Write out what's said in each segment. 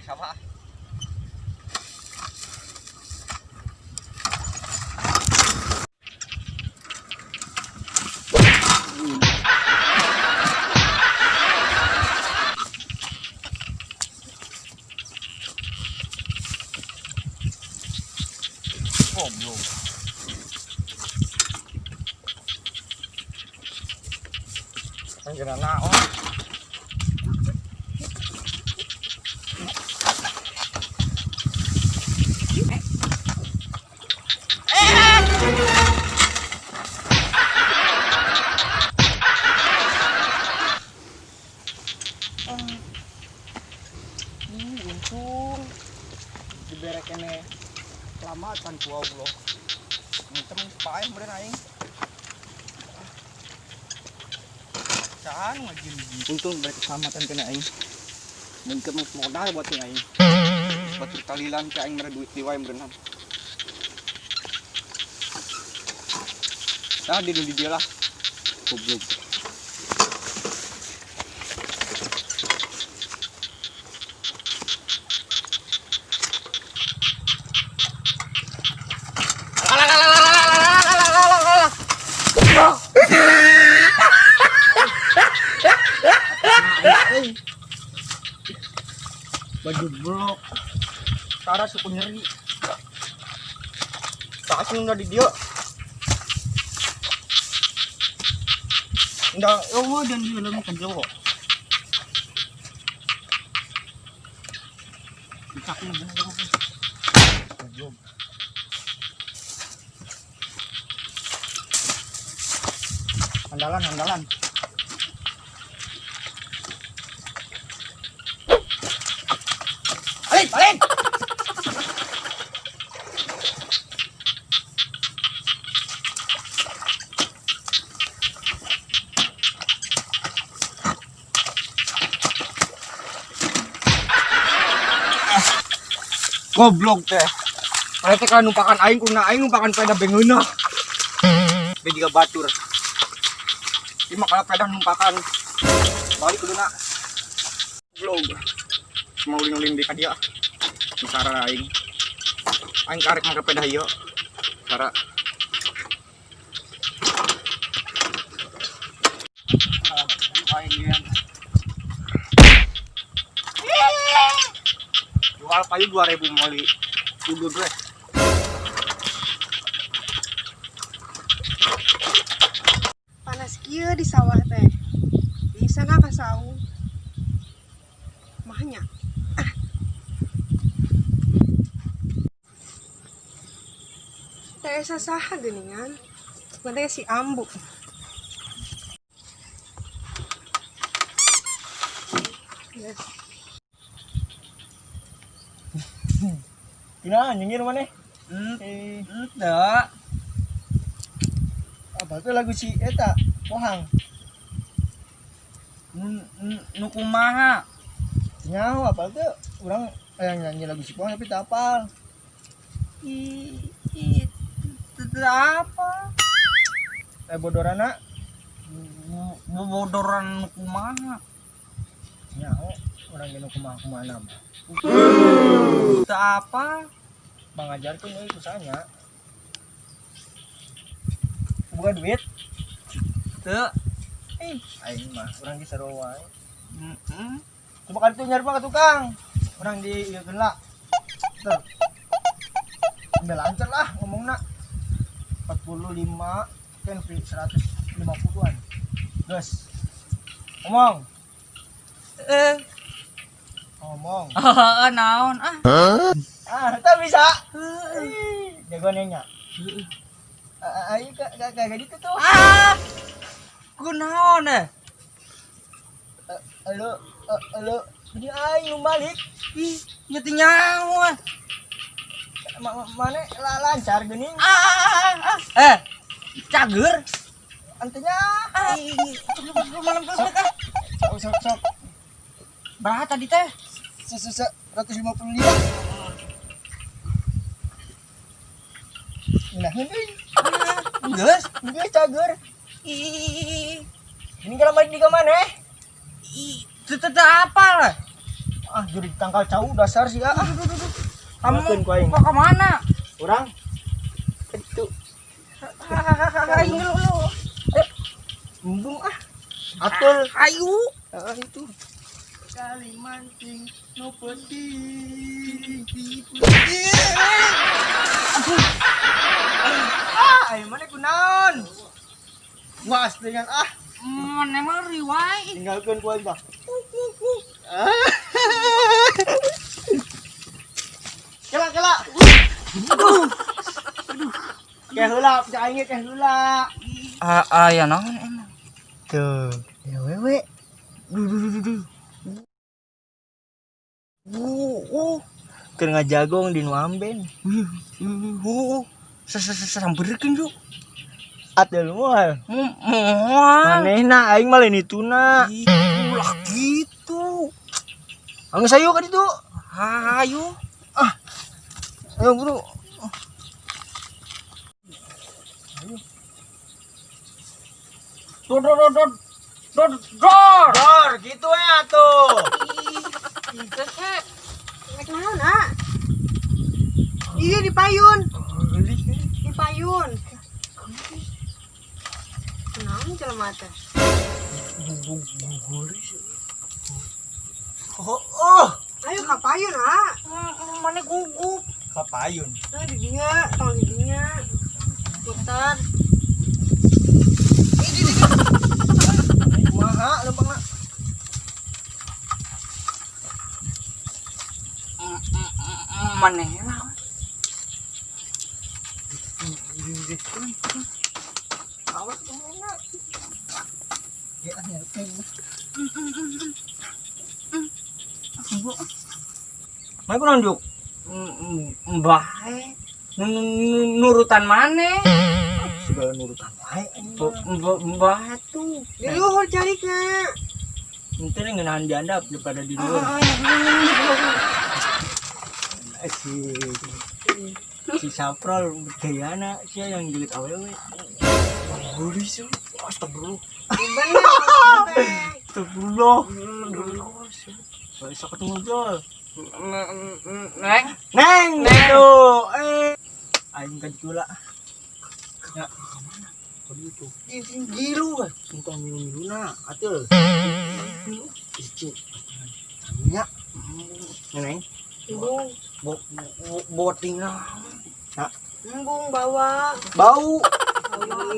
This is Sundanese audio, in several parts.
Sama. Goblok. Ang gana naon. Ih, untung dibere keneh lama can ku Allah. Temen paeh meureun aing. Can ngajin. Untung bere keselamatan kena aing. Mun ke modal buat aing. Batur talilan ke aing mere duit di wae meureun. Nah, di dia lah. Goblok. Alah. Baju blok. Tara suku nyeri. Tak asing udah di dia. Nggak, oh dan dia lagi kerja kok. Goblok. Andalan, andalan. Balik, balik. Goblok teh. Mereka kan numpakan aing, kuna aing numpakan peda bengeuna. Be juga batur. Ini mah kalau peda numpakan balik kuduna. Goblok. Mau ulin-ulin di ka dia. Sara aing. Aing karek make peda ieu. Sara. Aing yan. Jual payu 2000 moli. Kudu deh. Panas kieu di sawah teh. Bisa nggak ka saung? Mahnya. Ah. Teh saha geuningan? Nanti si Ambu. Yes. Gimana nyengir mana? Hmm, Eh, ente. Apa tuh lagu si eta? Pohang. Nu kumaha? Nyaho apa tuh? Orang yang nyanyi lagu si Pohang tapi tak apal. Ih, ih, teu apa? Eh, bodorana. Bodoran nu kumaha? Nyaho orang nu kumaha kumaha nama. Teu apa? Mangajarkeun euy kusanya. Buka duit? Teu. Eh, aing mah urang ge seru wae. Heeh. Coba kali tuh nyari mah ke tukang. Urang di ieu lah. Tuh. Ambil lancar lah ngomongna. 45 kan 150-an. Gas. Ngomong. Eh, Ngomong. heeh, naon ah? Ah, tak bisa. Ih, jagoan nya. Ayo kayak gitu tuh. Ah. Kunaon eh? Halo, halo. Ini aing nu balik. Ih, nyeti nyawa. Mana lah lancar geuning. Ah, ah, ah. Eh, cager. Antinya. Ah, malam terus ah. Sok sok sok. Berapa tadi teh? 155. Nah, ini Geus. geus cager. Ih, Ini kalau balik di mana? ih, teu teu apa lah. Ah, jurig tangkal cau dasar sih ah. Kamu Makan ku aing. mau ke mana? Urang. Itu Aing dulu lu. embung ah. Atul. Ayo. Ah, itu. Kali mancing nu penting. Ah, ayo mana kunaon? Was dengan ah, Mana mah riwai. tinggalkeun ku aing tah. Kela kela. Aduh. Aduh. Kayak heula, cek aing ge kayak heula. Ah, ah ya naon emang. Tuh, ya wewe. Duh duh duh duh. Uh, uh. Keur ngajagong di nu amben. Uh, sampeurkeun yuk. Atel moal. Moal. Manehna aing mah lain ituna. Ulah gitu. Anggeus ayo ka ditu. Ayo. Ayo bro. Dor dor dor dor. Dor dor. Dor, gitu ya tuh. Rek naon, ah? Iya di payun, di payun. Naon jelema teh? Oh, oh. Ayo ka payun, ah. Mana gugup. Kapayun. Nah, di dinya, tong di dinya. Putar. Kumaha lempangna? Mana lah. Awas kemana? Ya, ngerti. Mai kunaon juk? Bae. Nurutan mana? Segala nurutan wae anjing. Batu. Di luhur carikna. Ente nih ngeunahan diandap daripada di luar. Si si Saprol gayana sia yang duit awewe. Gurih sih. Astagfirullah. Bener teh. Astagfirullah. Bisa ketemu ngobrol. Neng. Neng, gitu. Eh. Aing ka ditu lah. Ya. Ka ditu. Gilu. Entong minum-minumna, atuh. Icu. Nya. Neng. Embung, Boting lah. embung bawa. Bau. Bawa.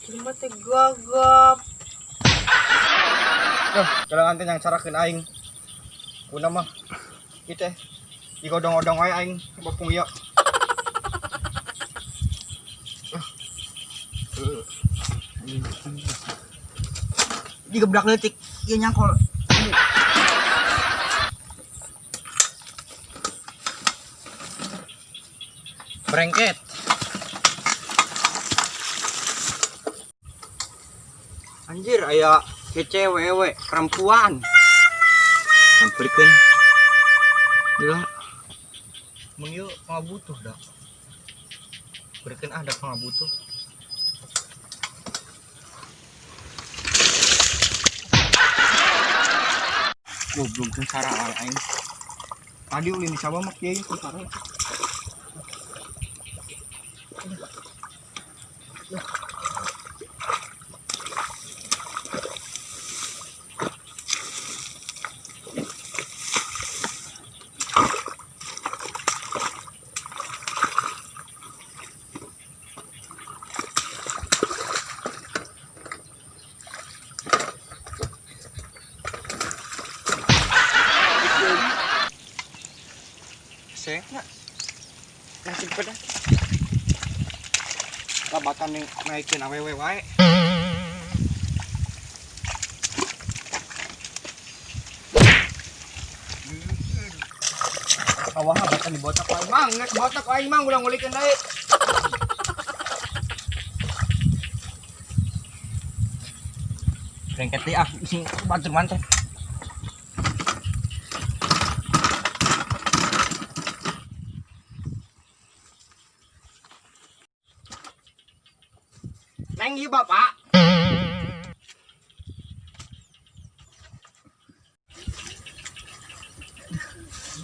Jelema teh gagap. Duh, jalan nanti yang carakeun aing. Kuna mah. Ieu teh. Digodong-godong wae aing bapung ieu. Digebrak leutik, ieu nyangkol. Brengket. Anjir, aya kece wewe perempuan. Samperkeun. Gila. Mun ieu pangabutuh dah. Berikan ah da pangabutuh. Goblok sengsara wae aing. Tadi ulin di sawah mah kieu sengsara. Sehna. Nasib pedah. Labatan nih naikin awewe wae. Awah batan dibotak wae mang, geus botak aing mang ulah ngulikeun deui. Rengket deui ah, sing batur mantep. Neng ieu bapak.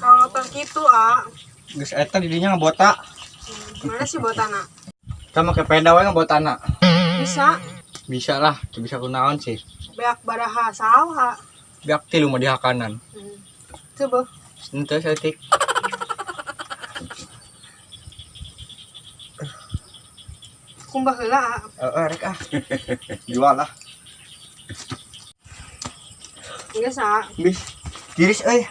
Kalau kitu ah. Geus eta di dinya ngabota. Mana sih botana? Sama ke peda we ngabotana. Bisa. Bisa lah, teu bisa kunaon sih. Beak baraha sawah. Beak tilu mah dihakanan. Coba. Henteu saeutik. Kumbah heula ah. Heeh, rek ah. Jual lah. Geus ah. Bis. Tiris euy.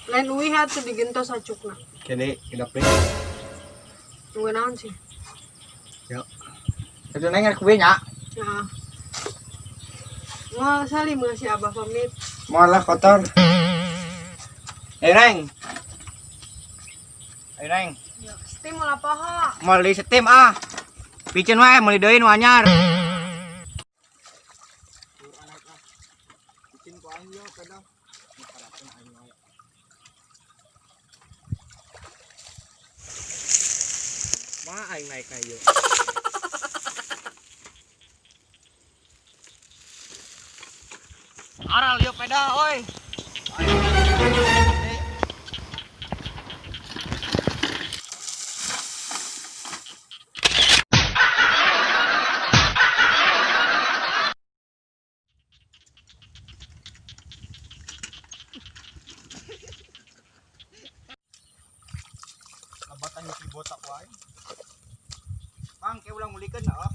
Lain uih atuh digentos acukna. Kene kedap deui. Tunggu naon sih? Yo. Itu neng rek we nya. Nah. Mau salim nggak si Abah pamit. Malah kotor. Eh Neng. Eh Neng, Steam ulah poho. meuli steam ah. Piceun wae meuli deui nu anyar. Ma aing naik na ieu. Aral ieu peda oi. Labatan yung botak ko ay. Bang, kaya ulang mulikeun na oh.